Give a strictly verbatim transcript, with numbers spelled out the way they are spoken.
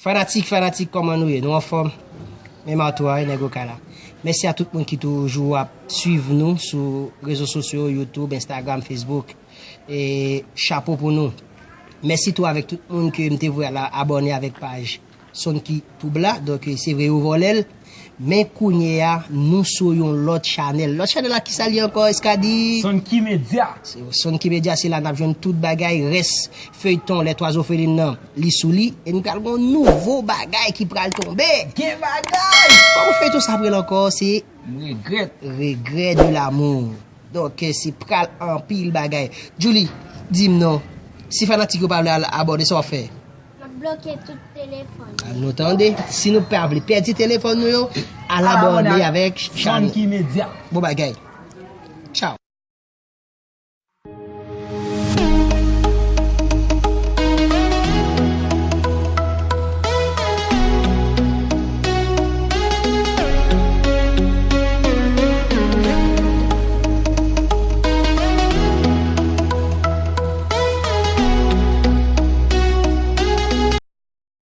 Fanatik, fanatik, kòman nou ye? Nou anfòm? Men Martou a, nèg Okala. Mèsi a tout moun ki toujou ap swiv nou sou rezo sosyo, YouTube, Instagram, Facebook. E chapo pou nou. Mèsi tou avèk tout moun ke m te voye al abòne avèk paj Sonki Tube la. Donk, se vre yo vòlè l. Men kounye a, nou sou yon lòt chanèl. Lòt chanèl la, kisa l ye ankò, Eskadi? Sonki Media. Se Sonki Media, se la n ap jwenn tout bagay. Rès feyton Les Trois Orphelines nan, li sou li. E nou pral gen yon nouvo bagay ki pral tonbe. Gen bagay! Kòman feyton sa ap rele ankò? Se M regrèt. Regret de l'amour. Donk, se pral anpil bagay. Julie, di m non. Si fanatik yo pa vle al abòne, sa w ap fè? M ap bloke tout telefòn. A, nou tande. Si nou pa vle pèdi telefòn nou yo, al abòne avèk chanèl. Sonki Media. Bon bagay.